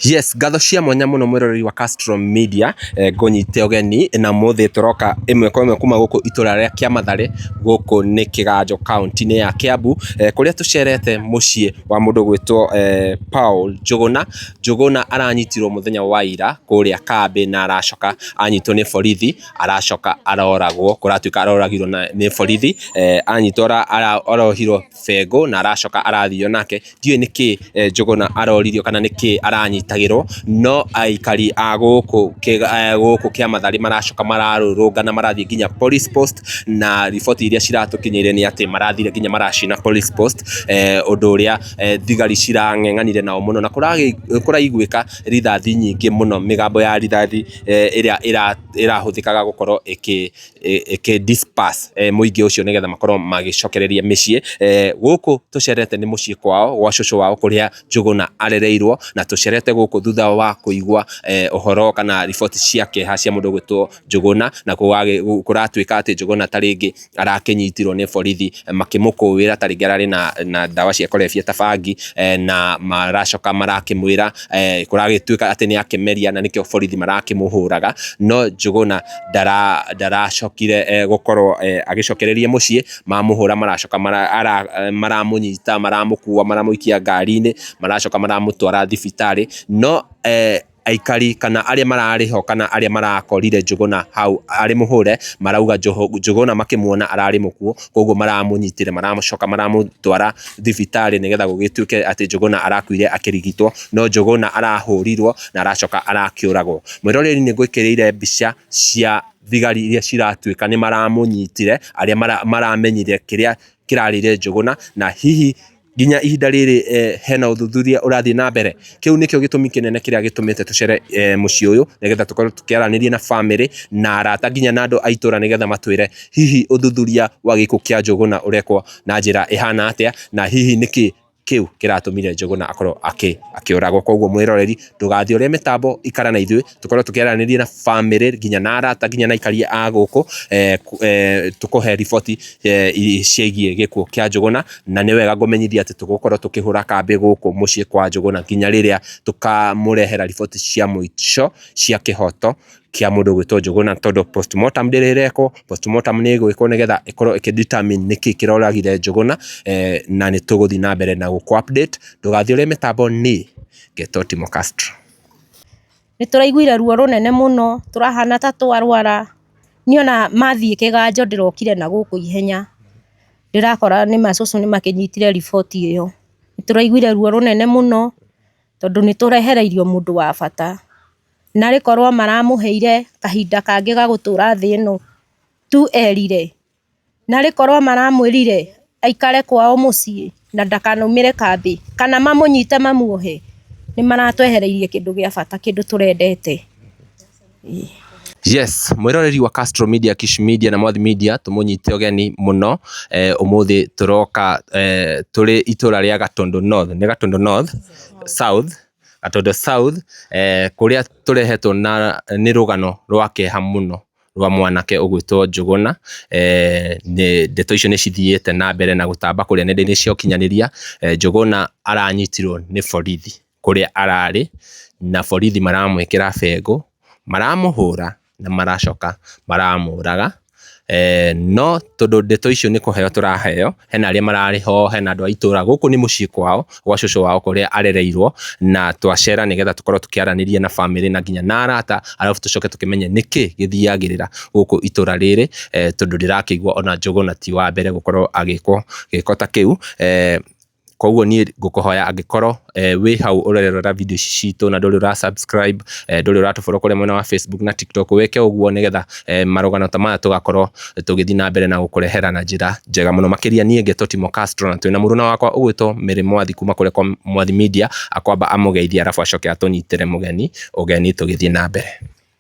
Yes, ngatho cia mwanya muno mwiroreri wa Castro Media. Ngũnyite ũgeni na mũthĩ tũroka ĩmwe kwa ĩmwe kuma gũkũ itũra rĩa Kĩamathare, gũkũ nĩ Kĩganjo, kaunti-inĩ ya Kiambu, kũrĩa tũcerete mũciĩ wa mũndũ gwĩtwo Paul Njũgũna. Njũgũna aranyitirwo mũthenya wa ira kũrĩa kambĩ na aracoka anyitwo nĩ borithi, aracoka aroragwo, kũratuĩka aroragirwo nĩ borithi. Anyitwo arohirwo bengũ na aracoka arathio nake. Ndiũĩ nĩkĩ Njũgũna aroririo kana nĩkĩ aranyitagĩrwo, no aikari a gũkũ gũkũ Kĩamathari maracoka mararũrũngana, marathiĩ nginya police post, na riboti iria ciratũkinyĩire nĩ atĩ marathire nginya maracina police post, ũndũ ũrĩa thigari cirang'eng'anire nao mũno, na kũraiguĩka rithathi nyingĩ mũno, mĩgambo ya rithathi ĩrĩa ĩrahũthĩkaga gũkorwo ĩkĩ disperse mũingĩ ũcio nĩgetha makorwo magĩcokereria mĩciĩ. Gũkũ tũcerete nĩ mũciĩ kwao gwa cũcũ wao kũrĩa Njũgũna arereirwo, na tũcerete gũkũ thutha wa kũigua ũhoro kana riboti cia kĩeha cia mũndũ ũgwĩtwo Njũgũna, na kũratuĩka atĩ Njũgũna ta rĩngĩ arakĩnyitirwo nĩ borithi makĩmũkũĩra ta rĩngĩ ararĩ na ndawa cia kũrebia ta bangi, na maracoka marakĩmwĩra kũragĩtuĩka atĩ nĩ akĩmeria na nĩkĩo borithi marakĩmũhũraga, no Njũgũna ndaracokire gũkorwo agĩcokereria mũciĩ. Mamũhũra maracoka maramũnyita, maramũkua, maramũikia ngari-inĩ, maracoka maramũtwara thibitarĩ, no aikari kana arĩa mararĩ ho kana arĩa marakorire Njũgũna hau arĩ mũhũre marauga Njũgũna makĩmuona ararĩ mũkuũ, koguo maramũnyitire, maracoka maramũtwara thibitarĩ nĩgetha gũgĩtuĩke atĩ Njũgũna arakuire akĩrigitwo, no Njũgũna arahũrirwo na aracoka arakĩũragwo. Mwĩroreri, nĩ ngwĩkĩrĩire mbica cia thigari iria ciratuĩka nĩ maramũnyitire, arĩa maramenyire kĩrĩa kĩrarĩire Njũgũna, na hihi nginya ihinda rĩrĩ hena ũthuthuria ũrathiĩ na mbere. Kĩu nĩkĩo gĩtũmi kĩnene kĩrĩa gĩtũmĩte tũcere mũciĩ ũyũ nĩgetha tũkorwo tũkĩaranĩria na bamĩrĩ na arata nginya na andũ a itũra nĩgetha matwĩre hihi ũthuthuria wa gĩkuũ kĩa Njũgũna ũrekwo na njĩra ĩhana atĩa, na hihi nĩkĩ kĩu kĩratũmire Njũgũna akorwo akĩũragwo. Koguo mwĩroreri, ndũgathiĩ ũrĩa mĩtambo, ikara na ithuĩ tũkorwo tũkĩaranĩria na bamĩrĩ nginya na arata nginya na aikari a gũkũ, tũkũhe riboti ciĩgiĩ gĩkuũ kĩa Njũgũna, na nĩ wega ngũmenyithia atĩ tũgũkorwo tũkĩhũra kambĩ gũkũ mũciĩ kwa Njũgũna nginya rĩrĩa tũkamũrehera riboti cia mũico cia kĩhoto kĩa mũndũ gwĩtwo Njũgũna, tondũ postmortem ndĩrĩ ĩrekwo. Postmortem nĩ ĩgwĩkwo nĩgetha ĩkorwo ĩkĩ determine nĩkĩ kĩroragire Njũgũna, na nĩ tũgũthiĩ na mbere na gũkũ update. Ndũgathiĩ ũrĩa mĩtambo nĩ ngetwo Timo Castro. Nĩ tũraiguire ruo rũnene mũno, tũrahana ta twarwara. Niĩ ona mathiĩ kĩganjo ndĩrokire na gũkũ ihenya, ndĩrakora nĩma cũcũ nĩ makĩnyitire riboti ĩyo. Nĩ tũraiguire ruo rũnene mũno tondũ nĩ tũrehereirio mũndũ wa bata. Narĩ korwo maramũheire kahinda kangĩ ga gũtũra thĩ ĩno tu erire, narĩ korwo maramwĩrire aikare kwao mũciĩ na ndakanaumĩre kambĩ kana mamũnyite mamuohe, nĩ maratwehereirie kĩndũ gĩa bata, kĩndũ tũrendete. Yes, mwĩroreri wa Castro Media, Kish Media na Mwathi Media, tũmũnyite ũgeni mũno. Ũmũthĩ tũroka tũrĩ itũra rĩa Gatundu North, nĩ Gatundu North South, Gatundu South, kũrĩa tũrehetwo na nĩ rũgano rwa kĩeha mũno rwa mwanake ũgwĩtwo Njũgũna. Ndeto icio nĩ cithiĩte na mbere na gũtamba kũrĩa nenda-inĩ cia ũkinyanĩria. Njũgũna aranyitirwo nĩ borithi kũrĩa ararĩ, na borithi maramwĩkĩra bengũ, maramũhũra na maracoka maramũraga. No tondũ ndeto icio nĩ kũheo tũraheo, hena arĩa mararĩ ho, hena andũ a itũra, gũkũ nĩ mũciĩ kwao gwa cũcũ wao kũrĩa arereirwo, na twacera nĩgetha tũkorwo tũkĩaranĩria na bamĩrĩ na nginya na arata, arabu tũcoke tũkĩmenye nĩkĩ gĩthiagĩrĩra gũkũ itũra rĩrĩ, tondũ ndĩrakĩigua ona Njũgũna ti wa mbere gũkorwo agĩkwo gĩko ta kĩu. Koguo niĩ ngũkũhoya angĩkorwo wĩ hau ũrerorera video ici citũ na ndũrĩ ũra subscribe, ndũrĩ ũratũfollow kũrĩa mwena wa Facebook na TikTok, wĩke ũguo nĩgetha marũgano ta maya tũgakorwo tũgĩthiĩ na mbere na gũkũrehera na njĩra njega mũno makĩria. Niĩ ngetwo Timo Castro na twĩna mũruna wakwa ũgwĩtwo Mary Mwathi kuma kũrĩa kwa Mwathi Media, akwamba amũgeithie arabu acoke atũnyitĩre mũgeni ũgeni tũgĩthiĩ na mbere.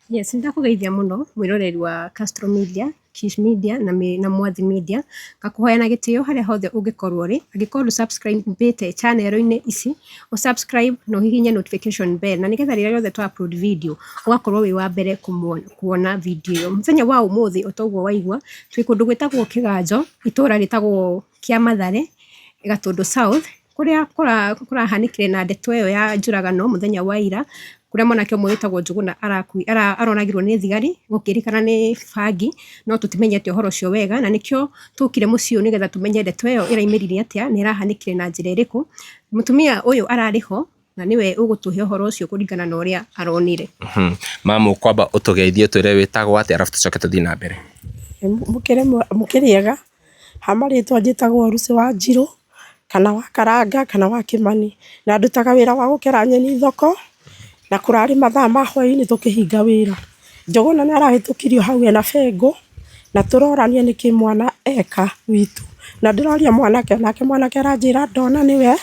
Yes, nĩndakũgeithia mũno mwĩroreri wa Castro Media, Kish Media na Mwathi Media. Ngakũhoya na gĩtĩo harĩa hothe ũngĩkorwo ũrĩ, angĩkorwo ndũ subscribe ĩte channel-inĩ ici, ũ subscribe na ũhihinye notification bell na nĩgetha rĩrĩa rĩothe twa upload video ũgakorwo wĩ wa mbere kuona video ĩyo. Mũthenya wa ũmũthĩ o ta ũguo waigua, twĩ kũndũ gwĩtagwo Kĩganjo, itũra rĩtagwo Kĩamathare, Gatũndũ South. Kũrĩa kũrahanĩkire na ndeto ĩyo ya njũragano mũthenya wa ira, kũrĩa mwanake ũmwe wĩtagwo Njũgũna aronagirwo nĩ thigari gũkĩrĩkana nĩ bangi, no tũtimenyete ũhoro ũcio wega, na nĩkĩo tũkire mũciĩ ũyũ nĩgetha tũmenye ndeto ĩyo ĩraumĩrire atĩa na ĩrahanĩkire na njĩra ĩrĩkũ. Mũtumia ũyũ ararĩ ho na nĩwe ũgũtũhe ũhoro ũcio kũringana na ũrĩa aronire. Mamu, kwamba ũtũgeithie ũtwĩre wĩtagwo atĩa arabu tũcoke tũthiĩ na mbere. Mũkĩrĩega, ha marĩtwa njĩtagwo Lucy Wanjirũ, kana wa Karanga, kana wa Kĩmani. Na ndutaga wĩra wa gũkera nyeni thoko, na kũrarĩ mathaa ma hwaĩ-inĩ tũkĩhinga wĩra. Njũgũna nĩ arahĩtũkirio hau ena bengũ, na tũrorania nĩkĩ mwana eka witũ. Na ndĩroria mwanake, nake mwanake aranjĩra ndona nĩwe,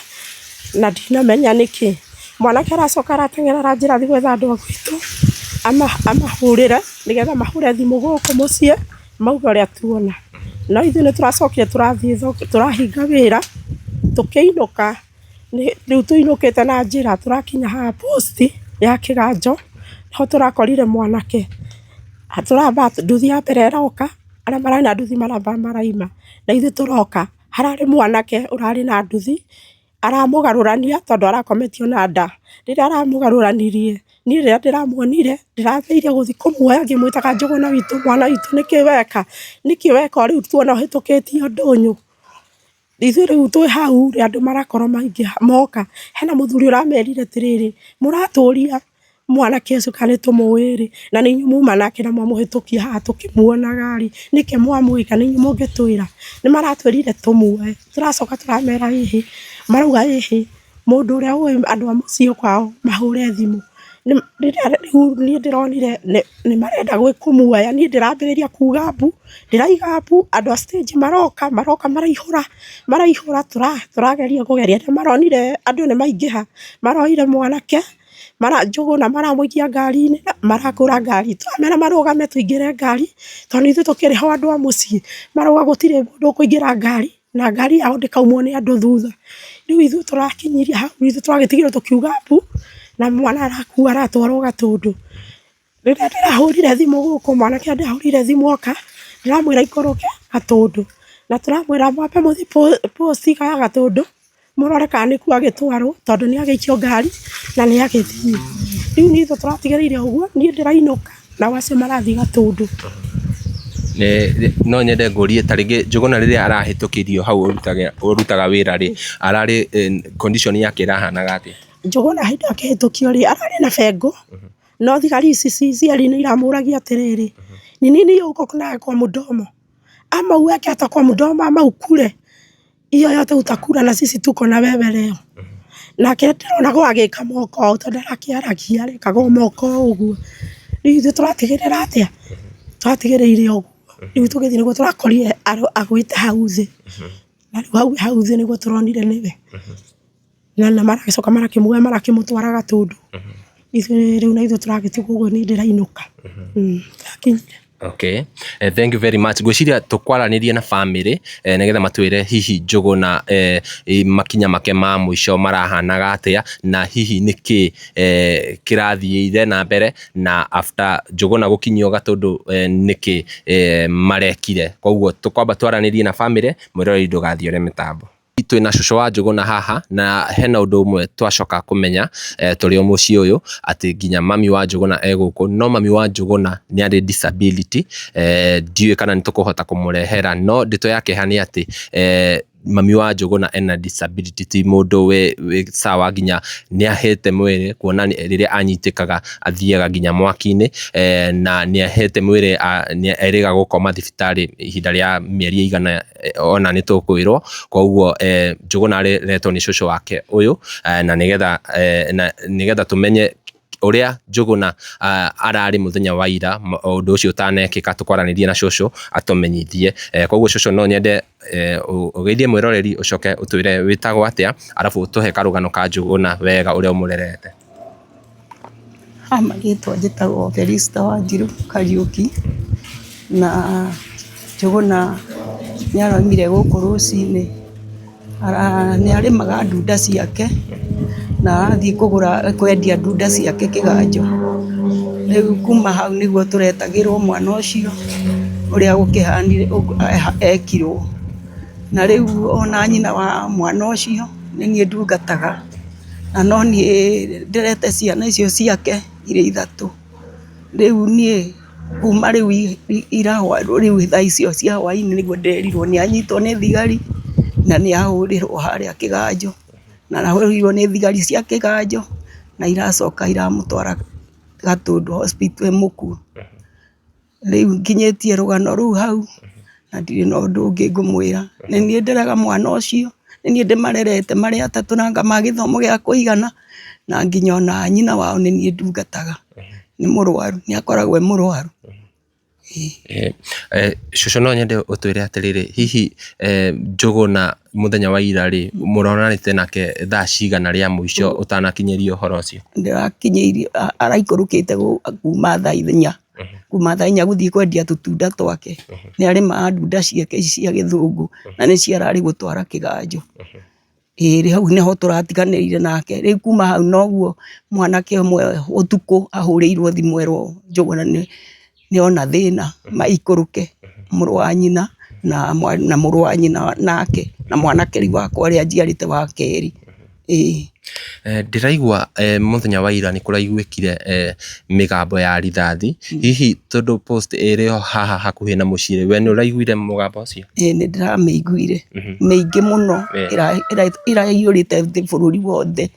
na ndinamenya nĩkĩ. Mwanake aracoka arateng'era aranjĩra thiĩ gwetha andũ a gwitũ, amahũrĩre, nĩgetha mahũre thimũ gũkũ mũciĩ, mauge ũrĩa tuona. No ithuĩ nĩ tũracokire tũrathiĩ thoko, tũrahinga wĩra, tũkĩinũka, rĩu tũinũkĩte na njĩra tũrakinya haha post ya Kĩganjo, nĩho tũrakorire mwanake. Tũramba nduthi ya mbere ĩroka, arĩa mararĩ na nduthi maramba maraima, na ithuĩ tũroka, hararĩ mwanake ũrarĩ na nduthi, aramũgarũrania tondũ arakometio na nda. Rĩrĩa aramũgarũranirie, niĩ rĩrĩa ndĩramuonire, ndĩrageire gũthiĩ kũmuoya ngĩmwĩtaga Njũgũna witũ, mwana witũ nĩkĩ weka? Nĩkĩ weka o rĩu tuona ũhĩtũkĩtio ndũnyũ? Ithuĩ rĩu twĩ hau rĩ, andũ marakorwo maingĩha moka, hena mũthuri ũramerire atĩrĩrĩ, mũratũria mwanake ũcio kana nĩtũmũĩ rĩ, na nĩ inyuĩ muma nake na mwamũhĩtũkia haha tũkĩmuonaga rĩ, nĩkĩ mwamwĩka nĩ inyuĩ mũngĩtwĩra? Nĩ maratwĩrire tũmuoe, tũracoka tũramera ĩhĩ, marauga ĩhĩ, mũndũ ũrĩa ũĩ andũ a mũciĩ kwao mahũre thimũ. Rĩrĩa rĩu niĩ ndĩronire nĩ marenda kũmuoya, niĩ ndĩrambĩrĩria kuga mbu, ndĩraiga mbu, andũ a stage maroka, maroka maraihũra, maraihũra, tũrageria kũgeria, rĩrĩa maronire andũ nĩ maingĩha, maroire mwanake, Njũgũna maramũikia ngari-inĩ, marakũra ngari, tũramera marũgame tũingĩre ngari, tondũ ithuĩ tũkĩrĩ ho andũ a mũciĩ, marauga gũtirĩ mũndũ ũkũingĩra ngari, na ngari yao ndĩkaumwo nĩ andũ thutha. Rĩu ithuĩ tũrakinyirie hau, ithuĩ tũragĩtigirwo tũkiuga mbu, na mwana arakua aratwarwo Gatũndũ. Rĩrĩa ndĩrahũrire thimũ gũkũ, mwanake ndĩrahũrire thimũ oka, ndĩramwĩra aikũrũke Gatũndũ, na tũramwĩra mwambe mũthiĩ post ya Gatũndũ, mũrore kana nĩkuo agĩtwarwo, tondũ nĩ agĩikio ngari na nĩ agĩthiĩ. Rĩu ithuĩ tũratigĩrĩire ũguo, niĩ ndĩrainũka, nao acio marathiĩ Gatũndũ. No nyende ngũrie ta rĩngĩ Njũgũna rĩrĩa arahĩtũkĩrio hau ũrutaga wĩra rĩ, ararĩ condition yake ĩrahanaga atĩa? Njũgũna hĩndĩ ĩyo akĩhĩtũkio rĩ, ararĩ na bengũ, no thigari ici cierĩ nĩ iramũragia atĩrĩrĩ, ni nini uko nayo kwa mdomo ama uweke hata kwa mdomo ama ukule hiyo yote utakula na sisi tuko na wewe leo. Nake ndĩrona agĩka moko ũũ tondũ arakĩaragia arekaga o moko ũguo. Rĩu ithuĩ tũratigĩrĩra atĩa? Tũratigĩrĩire ũguo. Rĩu tũgĩthiĩ nĩguo tũrakorire agwĩte hau thĩ. Na rĩu hau hau thĩ nĩguo tũronire nĩwe. Na maragĩcoka marakĩmuoya marakĩmũtwara Gatũndũ. Ithuĩ rĩu na ithuĩ tũragĩtigwo ũguo niĩ ndĩrainũka. Ndakinyire. Okay. Thank you very much. Ngwĩciria tũkwaranĩria na family nĩgetha matwĩre hihi Njũgũna makinya make ma mũico marahanaga atĩa na hihi nĩkĩ kĩrathiĩre na mbere na after Njũgũna gũkinyio Gatũndũ nĩkĩ marekire. Koguo tũkwamba twaranĩrie na family, mwĩroreri ndũgathiore mĩtambo. Twĩna cũcũ wa Njũgũna haha na hena ũndũ ũmwe twacoka kũmenya tũrĩ o mũciĩ ũyũ atĩ nginya mami wa Njũgũna e gũkũ, no mami wa Njũgũna nĩ arĩ disability, ndiũĩ kana nĩ tũkũhota kũmũrehera, no ndeto ya kĩeha nĩ atĩ mami wa Njũgũna ena disability, ti mũndũ wĩ sawa nginya nĩ ahĩte mwĩrĩ kuona rĩrĩa anyitĩkaga athiaga nginya mwaki-inĩ, na nĩ ahĩte mwĩrĩ, nĩ erĩga gũkoma thibitarĩ ihinda rĩa mĩeri ĩigana ona nĩ tũkwĩrwo. Koguo Njũgũna areretwo nĩ cũcũ wake ũyũ, na nĩgetha tũmenye ũrĩa Njũgũna ararĩ mũthenya wa ira, ũndũ ũcio ũtanekĩka, tũkwaranĩria na cũcũ atũmenyithie. Koguo cũcũ no nyende ũgeithie mwĩroreri ũcoke ũtwĩre wĩtagwo atĩa, arabu ũtũhe karũgano ka Njũgũna wega ũrĩa ũmũrerete. Ha marĩtwa njĩtagwo Felista Wanjirũ Kariũki, na Njũgũna nĩ araumire gũkũ rũcinĩ, nĩ arĩmaga ndunda ciake na arathiĩ kũgũra kwendia ndunda ciake kĩganjo. Rĩu kuma hau nĩguo tũretagĩrwo mwana ũcio ũrĩa gũkĩhanire ekirwo. Na rĩu ona nyina wa mwana ũcio Nĩ niĩ ndungataga, na no niĩ nderete ciana icio ciake irĩ ithatũ. Rĩu niĩ kuma rĩu ira rĩu thaa icio cia hwainĩ nĩguo ndĩrerirwo nĩ anyitwo nĩ thigari na nĩ ahũrĩrwo harĩa kĩganjo, na arahũrirwo nĩ thigari cia kĩganjo na iracoka iramũtwara Gatũndũ hospital e mũkuo. Rĩu nginyĩtie rũgano rũu hau, na ndirĩ na ũndũ ũngĩ ngũmwĩra. Nĩ niĩ nderaga mwana ũcio, nĩ niĩ ndĩmarerete marĩ atatũ na ngamahe gĩthomo gĩa kũigana, na nginya ona nyina wao nĩ niĩ ndungataga. Nĩ mũrwaru, nĩ akoragwo e mũrwaru. Cũcũ no nyende ũtwĩre atĩrĩrĩ, hihi Njũgũna mũthenya wa ira rĩ, mũronanĩte nake thaa cigana rĩa mũico ũtanakinyĩrio ũhoro ũcio? Ndĩrakinyĩirio, araikũrũkĩte kuma thaa inya, kuma thaa inya gũthiĩ kwendia tũtunda twake. Nĩ arĩmaga ndunda ciake ici cia gĩthũngũ, na nĩcio ararĩ gũtwara kĩganjo. Ĩĩ hau nĩho tũratiganĩire nake, rĩu kuma hau noguo mwanake ũmwe ũtukũ ahũrĩirwo thimũ erwo Njũgũna nĩ ona thĩna maikũrũke, mũrũ wa nyina na mũrũ wa nyina nake na mwanake rĩu wakwa ũrĩa njiarĩte wa kerĩ, ĩĩ. Ndĩraigua mũthenya wa ira nĩ kũraiguĩkire mĩgambo ya rithathi, hihi tondũ post ĩrĩ o haha hakuhĩ na mũciĩ we nĩ ũraiguire mũgambo ũcio? Ĩĩ nĩ ndĩramĩiguire, mĩingĩ mũno ĩraiyũrĩte bũrũri wothe,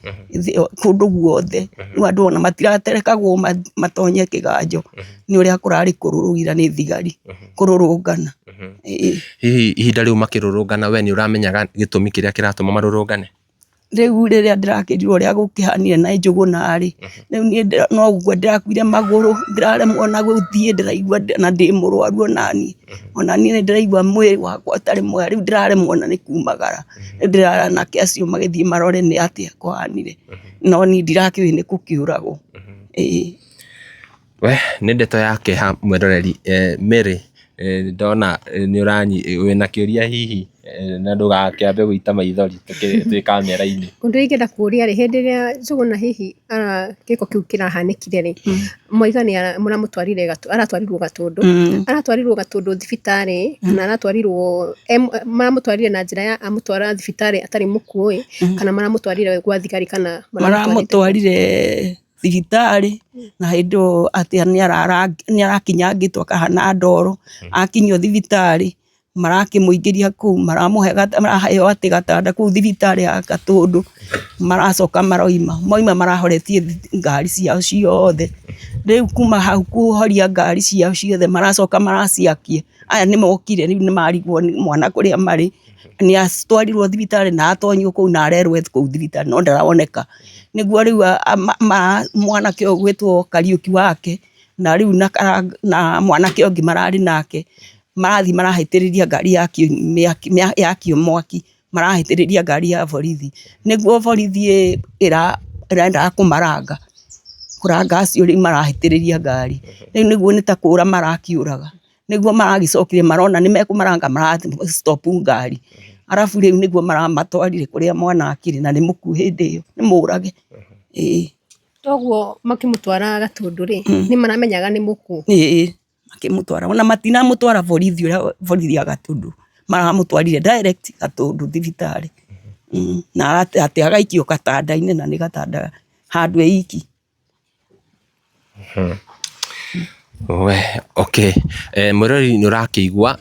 kũndũ guothe, rĩu andũ ona matiraterekagwo matonye kĩganjo nĩ ũrĩa kũrarĩ kũrũrũ ira nĩ thigari, kũrũrũngana. Hihi ihinda rĩu makĩrũrũngana we nĩ ũramenyaga gĩtũmi kĩrĩa kĩratũma marũrũngane? Rĩu rĩrĩa ndĩrakĩrirwo ũrĩa gũkĩhanire na Njũgũna rĩ, rĩu niĩ no gũkua ndĩrakuire magũrũ, ndĩraremwo ona gũthiĩ, ndĩraigua na ndĩ mũrwaru onaniĩ, onaniĩ nĩ ndĩraigua mwĩrĩ wakwa ũtarĩ mwega, rĩu ndĩraremwo ona nĩ kumagara, rĩu ndĩrera anake acio magĩthiĩ marore nĩ atĩa kũhanire, no niĩ ndirakĩũĩ nĩ kũkĩũragwo, ĩĩ. We nĩ ndeto ya kĩeha mwĩroreri Mary ndona nĩ wĩna kĩũria hihi na ndũgakĩambe gũita maithori twĩ kamera-inĩ. Ũndũ ũrĩa ingĩenda kũria rĩ, hĩndĩ ĩrĩa Njũgũna hihi gĩko kĩu kĩrahanĩkire rĩ, mwauga nĩ mũramũtwarire aratwarirwo Gatũndũ, aratwarirwo Gatũndũ thibitarĩ kana aratwarirwo, maramũtwarire na njĩra ya amũtwara thibitarĩ atarĩ mũkuũ ĩ, kana maramũtwarire gwa thigari kana maramũtwarire thibitarĩ na hĩndĩ ĩyo atĩ nĩ arakinyangĩtwo akahana ndoro, akinyio thibitarĩ marakĩmũingĩria kũu maramũhe maraheo atĩ gatanda kũu thibitarĩ ya Gatũndũ, maracoka maroima, moima marahoretie ngari ciao ciothe, rĩu kuma hau kũhoria ngari ciao ciothe maracoka maraciakia, aya nĩ mokire rĩu nĩ marigwo mwana kũrĩa marĩ, nĩ atwarirwo thibitarĩ na atonyio kũu na arerwo e kũu thibitarĩ no ndaroneka. Nĩguo rĩu mwanake ũyũ ũgwĩtwo Kariũki wake na rĩu na mwanake ũngĩ mararĩ nake, marathiĩ marahĩtĩrĩria ngari yakio mwaki, marahĩtĩrĩria ngari ya borithi. Nĩguo borithi ĩrendaga kũmaranga, kũranga acio rĩu marahĩtĩrĩria ngari. Rĩu nĩguo nĩ ta kũra marakĩũraga. Nĩguo maragĩcokire marona nĩ mekũmaranga mara stop ngari. Arabu rĩu nĩguo maramatwarire kũrĩa mwana akĩrĩ na nĩ mũkuũ hĩndĩ ĩyo, nĩ mũrage. Ĩĩ. Toguo makĩmũtwara Gatũndũ rĩ, nĩ maramenyaga nĩ mũkuũ? Ĩĩ, makĩmũtwara ona matinamũtwara borithi ũrĩa borithi ya Gatũndũ, maramũtwarire direct Gatũndũ thibitarĩ. Na atĩ agaikio gatanda-inĩ na nĩ gatanda handũ e iki. We okay, mwĩroreri nĩ ũrakĩigua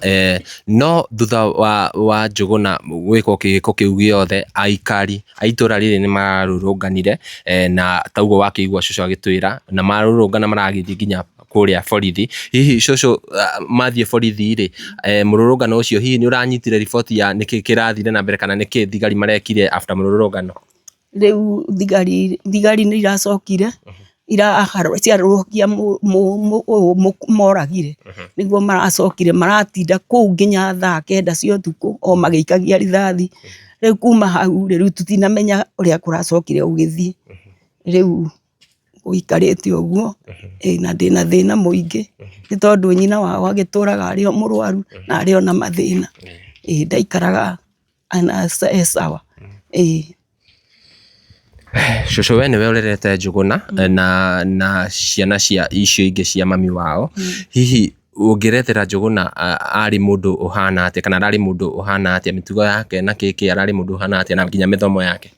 no thutha wa Njũgũna gwĩkwo gĩko kĩu gĩothe aikari a itũra rĩrĩ nĩ mararũrũnganire na ta ũguo wakĩigua cũcũ agĩtwĩra na marũrũngana maragĩthiĩ nginya kũrĩa borithi. Hihi cũcũ mathiĩ borithi rĩ, mũrũrũngano ũcio hihi nĩ ũranyitire riboti ya nĩkĩ kĩrathire na mbere kana nĩkĩ thigari marekire after mũrũrũngano? Rĩu thigari thigari nĩ iracokire ciarũrũkia ũyũ moragire, nĩguo maracokire maratinda kũu nginya thaa kenda cia ũtukũ o magĩikagia rithathi. Rĩu kuma hau rĩ, rĩu tũtinamenya ũrĩa kũracokire gũgĩthiĩ. Rĩu gũikarĩte ũguo na ndĩna thĩna mũingĩ nĩ tondũ nyina wao agĩtũraga arĩ o mũrwaru na arĩ o na mathĩna. Ndaikaraga e sawa ĩĩ. Cũcũ we nĩwe ũrerete Njũgũna na ciana cia icio ingĩ cia mami wao. Hihi Ũngĩerethera Njũgũna arĩ mũndũ ũhana atĩa kana ararĩ mũndũ ũhana atĩa, mĩtugo yake na kĩkĩ, ararĩ mũndũ ũhana atĩa na nginya mĩthomo yake?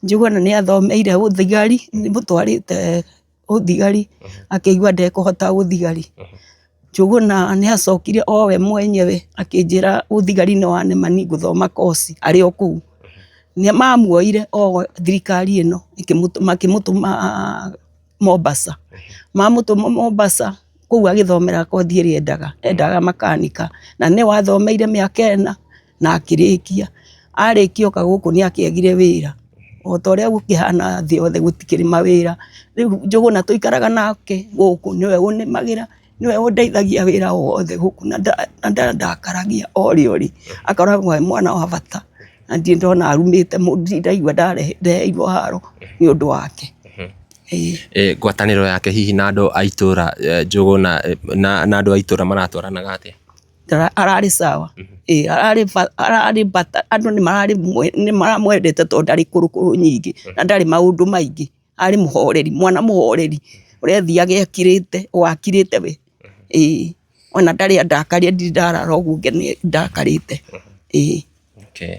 Njũgũna nĩ athomeire ũthigari, nĩ mũtwarĩte ũthigari, akĩigua ndekũhota ũthigari. Njũgũna nĩ acokire o we mwenyewe akĩnjĩra ũthigari nĩ wanema niĩ ngũthoma koci arĩ o kũu. Nĩ mamuoire o thirikari ĩno makĩmũtũma Mombasa. Mamũtũma Mombasa, kũu agĩthomera kothi ĩrĩa endaga, endaga makanika. Na nĩ wathomeire mĩaka ĩna na akĩrĩkia. Arĩkia oka gũkũ nĩ akĩagire wĩra, o ta ũrĩa gũkĩhana thĩ yothe gũtikĩrĩ mawĩra. Rĩu Njũgũna tũikaraga nake gũkũ, nĩwe ũnĩmagĩra, nĩwe ũndeithagia wĩra wothe gũkũ na ndandakaragia o rĩ o rĩ, akoragwo e mwana wa bata na ndirĩ ndona arumĩte mũndũ, ndirĩ ndaigua ndeheirwo haro nĩ ũndũ wake. Ĩĩ. Ngwatanĩro yake hihi na andũ a itũra, Njũgũna na andũ a itũra maratwaranaga atĩa? Ararĩ sawa, ĩĩ ararĩ bata, andũ nĩ maramwendete tondũ ndarĩ kũrũkũrũ nyingĩ na ndarĩ maũndũ maingĩ, arĩ mũhoreri, mwana mũhoreri ũrethiaga akirĩte, o akirĩte we, ĩĩ ona ndarĩ andakaria ndirĩ ndarara ũguo ndakarĩte, ĩĩ. Okay.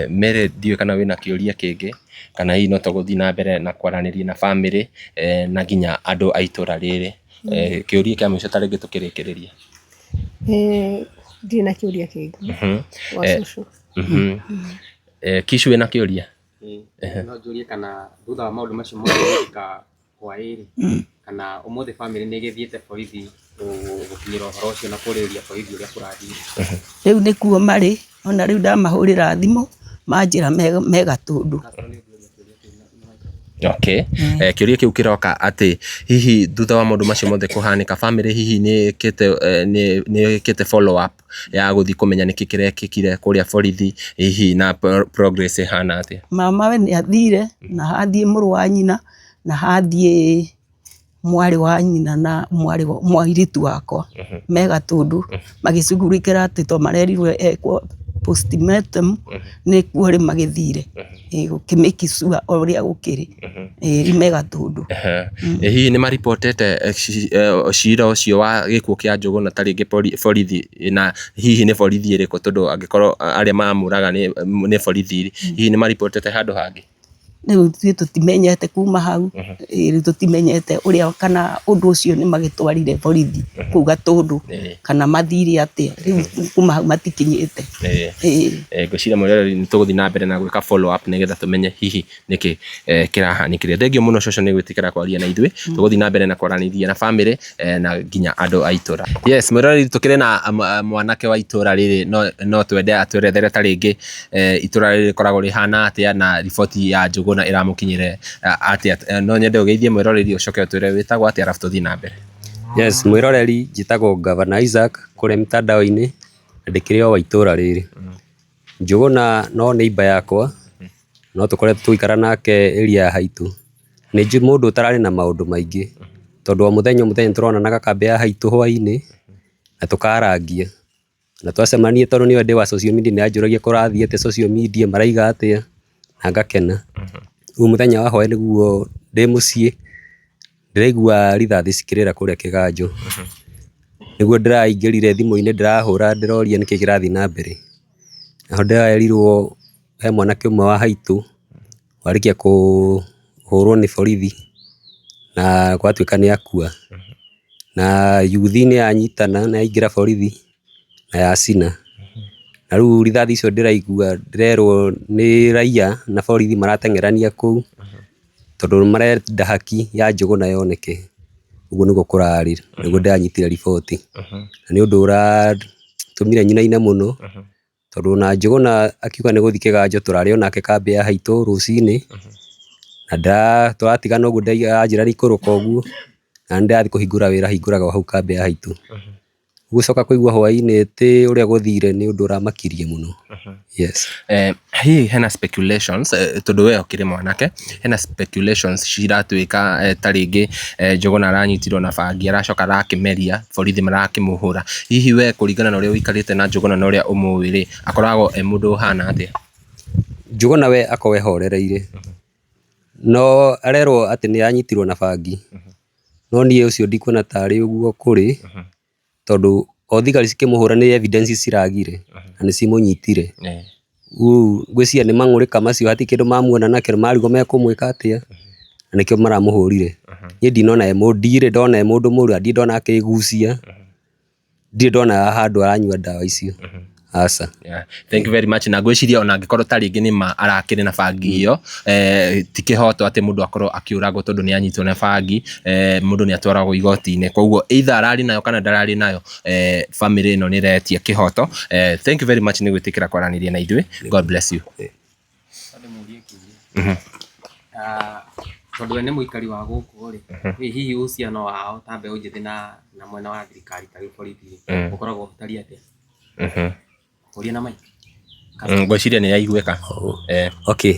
Mary ndiũĩ kana wĩna kĩũria kĩngĩ kana hihi no tũgũthiĩ na mbere na kwaranĩria na bamĩrĩ na nginya andũ a itũra rĩrĩ. Kĩũria kĩa mũico ta rĩngĩ tũkĩrĩkĩrĩria. Ndirĩ na kĩũria kĩngĩ gwa cũcũ. Kishu wĩna kĩũria? No njũrie kana thutha wa maũndũ macio mothe gwĩkĩka hwaĩ-rĩ, kana ũmũthĩ bamĩrĩ nĩ ĩgĩthiĩte borithi gũkinyĩra ũhoro ũcio na kũrĩrĩria borithi ũrĩa kũrathiĩ? Rĩu nĩkuo marĩ, ona rĩu ndamahũrĩra thimũ, manjĩra me Gatũndũ. Okay. Kĩũria kĩu kĩroka atĩ hihi thutha wa maũndũ macio mothe kũhanĩka, bamĩrĩ hihi nĩ ĩkĩte nĩ ĩkĩte follow up ya gũthiĩ kũmenya nĩkĩ kĩrekĩkire kũrĩa borithi hihi na progress ĩhana atĩa? Mama we nĩ athire, na hathiĩ mũrũ wa nyina, na hathiĩ mwarĩ wa nyina na mwarĩ mũirĩtu wakwa me Gatũndũ, magĩcugurĩkĩra atĩ tondũ marerirwo ekwo postmortem nĩkuo rĩu magĩthire gũkĩ make sure ũrĩa gũkĩrĩ, rĩu me Gatũndũ. Ĩ hihi nĩ maribotete cira ũcio wa gĩkuũ kĩa Njũgũna ta rĩngĩ borithi na hihi nĩ borithi ĩrĩkũ tondũ angĩkorwo arĩa mamũraga nĩ borithi hihi nĩ maribotete handũ hangĩ? Rĩu ithuĩ tũtimenyete kuma hau, ĩĩ rĩu tũtimenyete ũrĩa kana ũndũ ũcio nĩ magĩtwarire borithi kũu Gatũndũ kana mathire atĩa, rĩu kuma hau matikinyĩte. Ĩĩ. Ngwĩciria mwĩroreri nĩ tũgũthiĩ na mbere na gwĩka follow up nĩgetha tũmenye hihi nĩkĩ kĩrahanĩkire. Thengiũ mũno cũcũ nĩ gwĩtĩkĩra kwaria na ithuĩ, tũgũthiĩ na mbere na kwaranĩria na bamĩrĩ na nginya andũ a itũra. Yes, mwĩroreri tũkĩrĩ na mwanake wa itũra rĩrĩ no twende atwerethere ta rĩngĩ itũra rĩrĩ rĩkoragwo rĩhana atĩa na riboti ya Njũgũna ĩramũkinyĩre atĩa. No nyende ũgeithie mwĩroreri ũcoke ũtwĩre wĩtagwo atĩa arabu tũthiĩ na mbere. Yes, mwĩroreri njĩtagwo Gavana Isaac kũrĩa mitandao-inĩ na ndĩkĩrĩ o wa itũra rĩrĩ. Njũgũna no neighbour yakwa, no tũkoretwo tũgĩikara nake area ya haitũ. Nĩ njũĩ mũndũ ũtararĩ na maũndũ maingĩ, tondũ o mũthenya o mũthenya nĩ tũronanaga kambĩ ya haitũ hwainĩ na tũkarangia. Na twacemania tondũ nĩoĩ ndĩ wa social media nĩ anjũragia kũrathiĩ atĩa social media maraiga atĩa, na ngakena. Rĩu mũthenya wa hwaĩ nĩguo ndĩ mũciĩ, ndĩraigua rithathi cikĩrĩra kũrĩa kĩganjo. Nĩguo ndĩraingĩrire thimũ-inĩ ndĩrahũra ndĩroria nĩkĩ kĩrathiĩ na mbere. Naho ndĩrerirwo he mwanake ũmwe wa haitũ warĩkia kũhũrwo nĩ borithi na gwatuĩka nĩ akua. Na yuthi nĩ yanyitana na yaingĩra borithi na yacina. Na rĩu rithathi icio ndĩraigua ndĩrerwo nĩ raia na borithi marateng'erania kũu, tondũ marenda haki ya Njũgũna yoneke. Ũguo nĩguo kũrarĩ, nĩguo ndĩranyitire riboti. Na nĩ ũndũ ũratũmire nyinaine mũno. Tondũ ona Njũgũna akiuga nĩ gũthiĩ kĩganjo tũrarĩ onake kambĩ ya haitũ rũcinĩ, na tũratigana ũguo anjĩra nĩ aikũrũka ũguo, na nĩ ndĩrathiĩ kũhingũra wĩra hingũraga o hau kambĩ ya haitũ. Gũcoka kũigua hwainĩ atĩ ũrĩa gũthire nĩ ũndũ ũramakirie mũno. Yes. Hihi hena speculations tondũ we ũkĩrĩ mwanake, hena speculations ciratuĩka ta rĩngĩ Njũgũna aranyitirwo na bangi aracoka arakĩmeria, borithi marakĩmũhũra. Hihi we kũringana na ũrĩa ũikarĩte na Njũgũna na ũrĩa ũmũĩ rĩ, akoragwo e mũndũ ũhana atĩa? Njũgũna we akoragwo ehorereire, no arerwo atĩ nĩ anyitirwo na bangi, no niĩ ũcio ndikuona tarĩ ũguo kũrĩ. Tondũ o thigari cikĩmũhũra nĩ evidence ciragire na nĩ cimũnyitire. Rĩu ngwĩciria nĩ mang'ũrĩka macio hatirĩ kĩndũ mamuona nakĩo marigwo mekũmwĩka atĩa na nĩkĩo maramũhũrire. Niĩ ndinona e mũndũ, ndirĩ ndona e mũndũ mũru na ndirĩ ndona akĩgucia. Ndirĩ ndona handũ aranyua ndawa icio, aca. Yeah. Thank you very much na ngwĩciria ona angĩkorwo ta rĩngĩ nĩ ma arakĩrĩ na bangi ĩyo eh, ti kĩhoto atĩ mũndũ akorwo akĩũragwo tondũ nĩ anyitwo na bangi eh, mũndũ nĩ atwaragwo igoti-inĩ koguo either ararĩ nayo kana ndararĩ nayo eh, family ĩno nĩ ĩretia kĩhoto eh, thank you very much nĩ gwĩtĩkĩra kwaranĩria na ithuĩ God bless you. Ndĩmũrie kĩũria. Ah, tondũ we nĩ mũikari wa gũkũ rĩ, ĩ hihi uhusiano wao ta mbeũ njĩthĩ na na mwena wa thirikari ta rĩu borithi rĩ, ũkoragwo ũtariĩ atĩa? Ũria na mic. Ngwĩciria nĩ yaiguĩka. Eh. Okay.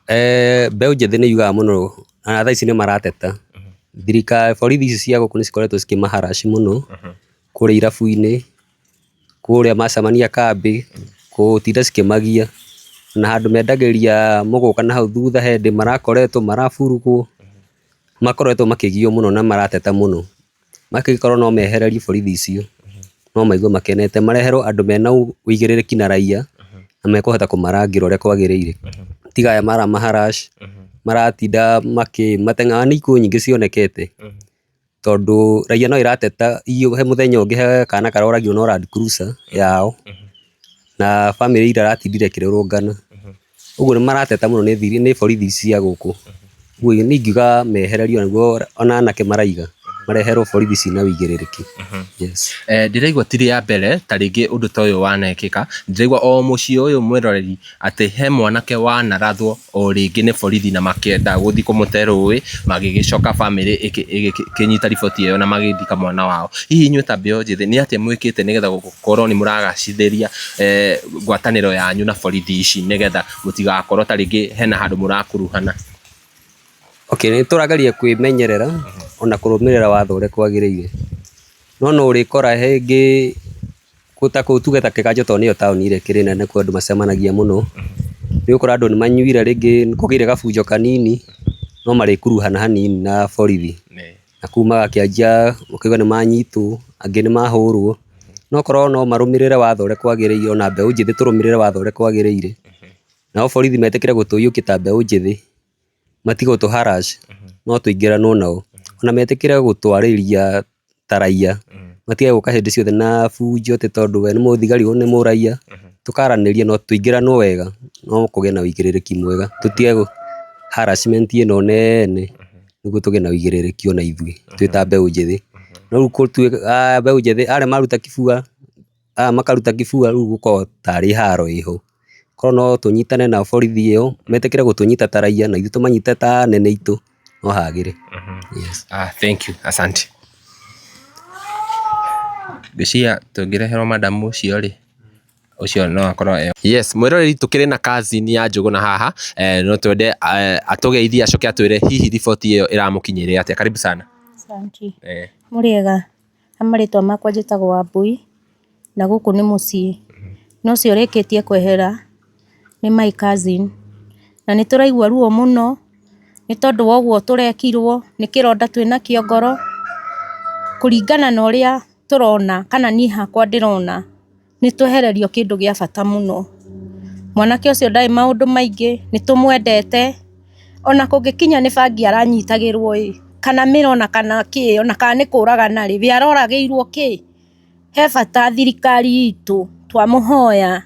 Eh, mbeũ njĩthĩ nĩ yugaga mũno na thaa ici nĩ marateta. Thirikari, borithi ici cia gũkũ nĩ cikoretwo cikĩmaharaci mũno kũrĩa irabu-inĩ, kũrĩa macemania kambĩ, gũtinda cikĩmagia, na handũ mendagĩria mũgũka na hau thutha he hĩndĩ marakoretwo maraburugwo, makoretwo makĩgio mũno na marateta mũno, mangĩkorwo no mehererio borithi icio, no maigue makenete, mareherwo andũ mena ũigĩrĩrĩki na raia, na mekũhota kũmarangĩra ũrĩa kwagĩrĩire, tiga aya marama harass, maratinda makĩmateng'era, nĩ ikuũ nyingĩ cionekete. Tondũ raia no ĩrateta he mũthenya ũngĩ he kana karoragirwo no Land Cruiser yao, na bamĩrĩ ira ĩratindire ĩkĩrũrũngana. Ũguo nĩ marateta mũno nĩ borithi cia gũkũ. Ũguo niĩ ingiuga mehererio nĩguo ona anake maraiga, mareherwo borithi ciĩna ũigĩrĩrĩki. Yes. Ndĩraigua ti rĩa mbere ta rĩngĩ ũndũ ta ũyũ wanekĩka, ndĩraigua o mũciĩ ũyũ mwĩroreri atĩ he mwanake wanarathwo o rĩngĩ nĩ borithi na makĩenda gũthiĩ kũmũte rũĩ, magĩgĩcoka bamĩrĩ ĩkĩnyita riboti ĩyo na magĩthika mwana wao. Hihi inyuĩ ta mbeũ njĩthĩ nĩ atĩa mwĩkĩte nĩgetha gũkorwo nĩ mũragacĩrithia ngwatanĩro yanyu na borithi ici nĩgetha mũtigakorwo ta rĩngĩ hena handũ mũrakuruhana? Okay, nĩ tũrageria kwĩmenyerera ona kũrũmĩrĩra watho ũrĩa kwagĩrĩire, no no ũrĩkora rĩngĩ Ta kũu tuge ta Kĩganjo tondũ nĩyo taũni ĩrĩa ĩkĩrĩ nene kwĩ andũ macemanagia mũno, nĩ ũgũkora andũ nĩ manyuire rĩngĩ nĩ kũgĩire gabunjo kanini, no marĩkuruhana hanini na borithi. Na kũu magakĩanjia ũkaigua nĩ manyitwo, angĩ nĩ mahũrwo. No korwo no marũmĩrĩre watho ũrĩa kwagĩrĩire ona mbeũ njĩthĩ tũrũmĩrĩre watho ũrĩa kwagĩrĩire, nao borithi metĩkĩre gũtũiyũkia ta mbeũ njĩthĩ, matige gũtũ harass, no tũingĩranwo nao. Ona metĩkĩre gũtwarĩria ta raia, matige gũka hĩndĩ ciothe na bunjo atĩ tondũ we nĩ mũthigari ũyũ nĩ mũraia, tũkaranĩria no tũingĩranwo wega no kũgĩe na ũigĩrĩrĩki mwega, tũtige harassment ĩno nene nĩguo tũgĩe na ũigĩrĩrĩki ona ithuĩ twĩ ta mbeũ njĩthĩ. No rĩu mbeũ njĩthĩ arĩa maruta kibua, aya makaruta kibua rĩu gũkoragwo tarĩ haro ĩho. Korwo no tũnyitane na borithi ĩyo, metĩkĩre gũtũnyita ta raia na ithuĩ tũmanyite ta anene aitũ, no hagĩre. Yes. Ah, thank you. Asante. Ngwĩciria tũngĩreherwo madam ũcio rĩ, ũcio no akorwo e yes mwĩroreri tũkĩrĩ na cousin ya Njũgũna haha eh, no twende eh, atũgeithie acoke atwĩre hihi riboti ĩyo ĩramũkinyĩire atĩa karibu sana Asante. eh. Mũrĩega, ha marĩtwa makwa njĩtagwo Wambui. Na gũkũ nĩ mũciĩ. Na ũcio ũrĩkĩtie kwehera nĩ my cousin. Na nĩ tũraigua ruo mũno nĩ tondũ wa ũguo tũrekirwo, nĩ kĩronda twĩnakĩo ngoro, kũringana na ũrĩa tũrona kana niĩ hakwa ndĩrona, nĩ twehererio kĩndũ gĩa bata mũno. Mwanake ũcio ndarĩ maũndũ maingĩ, nĩ tũmwendete, ona kũngĩkinya nĩ bangi aranyitagĩrwo ĩ, kana mĩraa ona kana kĩ, ona kana nĩ kũragana rĩ, we aroragĩirwo kĩ? He bata thirikari itũ twamũhoya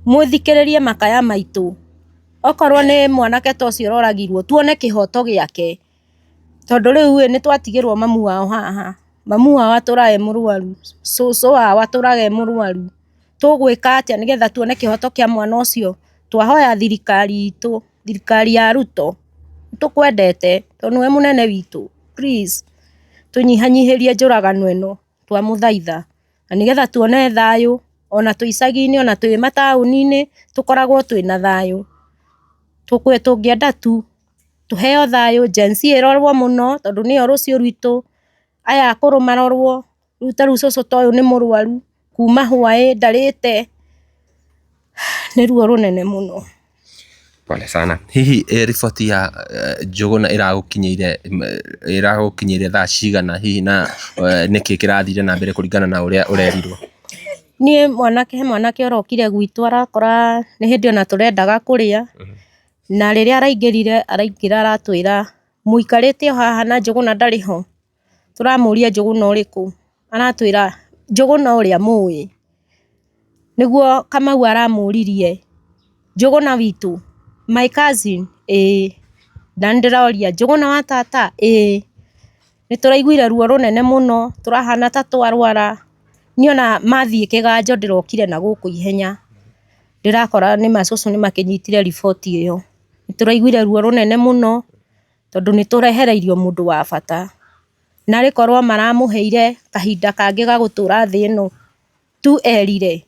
mũthikĩrĩrie makaya maitũ, okorwo nĩ mwanake ta ũcio ũroragirwo tuone kĩhoto gĩake, tondũ rĩu ĩ nĩtwatigĩrwo mamu wao haha, mamu wao atũraga e mũrwaru, cũcũ wao atũraga e mũrwaru, tũgwĩka atĩa nĩgetha tuone kĩhoto kĩa mwana ũcio? Twahoya thirikari itũ, thirikari ya Ruto, nĩtũkwendete tondũ nĩwe mũnene witũ, please tũnyihanyihĩrie njũragano ĩno. Twamũthaitha na nĩgetha tuone thayũ ona twĩ icagi-inĩ ona twĩ mataũni-inĩ tũkoragwo twĩna thayũ. Tũngĩenda tu tũheo thayũ, Gen Z ĩrorwo mũno tondũ nĩyo rũciũ rwitũ, aya akũrũ marorwo, rĩu ta rĩu cũcũ ta ũyũ nĩ mũrwaru kuma hwaĩ ndarĩte, nĩ ruo rũnene mũno. Pole sana. Hihi riboti ya Njũgũna ĩragũkinyĩire ĩragũkinyĩire thaa cigana hihi na nĩkĩ kĩrathire na mbere kũringana na ũrĩa ũrerirwo? Niĩ mwanake, he mwanake ũrokire gwitũ arakora nĩ hĩndĩ ona tũrendaga kũrĩa, na rĩrĩa araingĩrire araingĩra aratwĩra mũikarĩte o haha na Njũgũna ndarĩ ho? Tũramũria Njũgũna ũrĩkũ? Aratwĩra Njũgũna ũrĩa mũĩ. Nĩguo Kamau aramũririe Njũgũna witũ? My cousin? Ĩĩ. Na nĩ ndĩroria Njũgũna wa tata? Ĩĩ. Nĩ tũraiguire ruo rũnene mũno, tũrahana ta twarwara. Niĩ ona mathiĩ kĩganjo ndĩrokire na gũkũ ihenya. Ndĩrakora nĩma cũcũ nĩ makĩnyitire riboti ĩyo. Nĩ tũraiguire ruo rũnene mũno. Tondũ nĩ tũrehereirio mũndũ wa bata. Narĩ korwo maramũheire kahinda kangĩ ga gũtũra thĩ ĩno tu erire.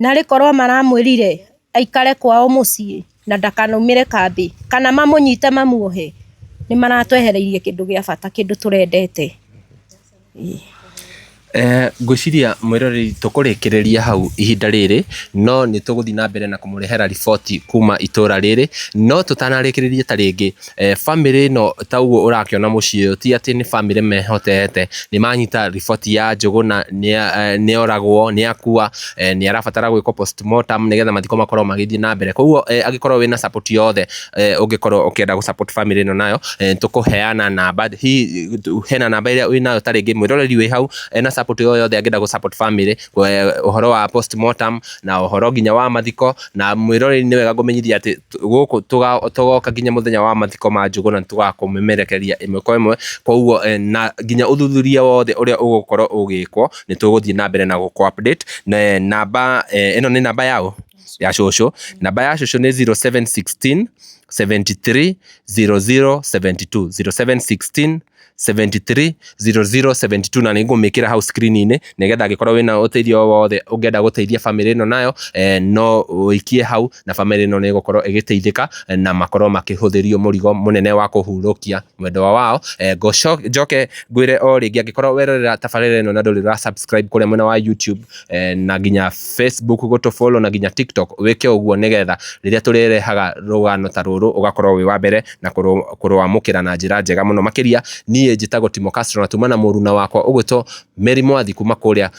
Narĩ korwo maramwĩrire aikare kwao mũciĩ na ndakanaumĩre kambĩ, kana mamũnyite mamuohe, nĩ maratwehereirie kĩndũ gĩa bata, kĩndũ tũrendete. Ngwĩciria mwĩroreri tũkũrĩkĩrĩria hau ihinda rĩrĩ, no nĩ tũgũthiĩ na mbere na kũmũrehera riboti kuma itũra rĩrĩ, no tũtanarĩkĩrĩria ta rĩngĩ, bamĩrĩ ĩno ta ũguo ũrakĩona mũciĩ ũyũ ti atĩ nĩ bamĩrĩ mehotete, nĩ manyita riboti ya Njũgũna nĩ oragwo, nĩ akua, nĩ arabatara gwĩkwo postmortem nĩgetha mathiko makorwo magĩthiĩ na mbere, koguo angĩkorwo wĩna support yothe ũngĩkorwo ũkĩenda gũ support bamĩrĩ ĩno nayo, tũkũheana namba, hihi hena namba ĩrĩa wĩnayo ta rĩngĩ mwĩroreri wĩ hau ena support o yothe angĩenda gũ support bamĩrĩ ũhoro wa postmortem na ũhoro nginya wa mathiko, na mwĩroreri nĩ wega ngũmenyithie atĩ gũkũ tũgoka nginya mũthenya wa mathiko ma Njũgũna nĩ tũgakũmemerekeria ĩmwe kwa ĩmwe, koguo na nginya ũthuthuria wothe ũrĩa ũgũkorwo ũgĩkwo nĩ tũgũthiĩ na mbere na gũkũ update. Namba ĩno nĩ namba yaũ? Ya cũcũ. Namba ya cũcũ nĩ 0716 73 00 72, 0716 73 00 72, na nĩ ngũmĩkĩra hau screen-inĩ nĩgetha angĩkorwo wĩna ũteithio o wothe ũngĩenda gũteithia bamĩrĩ ĩno nayo, no ũikie hau na bamĩrĩ ĩno nĩ ĩgũkorwo ĩgĩteithĩka na makorwo makĩhũthĩrio mũrigo mũnene wa kũhurũkia mwendwa wao. Njoke ngwĩre o rĩngĩ angĩkorwo werorera tabarĩra ĩno na ndũrĩ ũra subscribe kũrĩa mwena wa YouTube na nginya Facebook gũtũ follow na nginya TikTok, wĩke ũguo nĩgetha rĩrĩa tũrĩrehaga rũgano ta rũrũ ũgakorwo wĩ wa mbere na kũrwamũkĩra na njĩra njega mũno makĩria. Niĩ njĩtagwo Timo Castro na tuma na mũruna wakwa ũgwĩtwo Mary Mwathi kuma kũrĩa.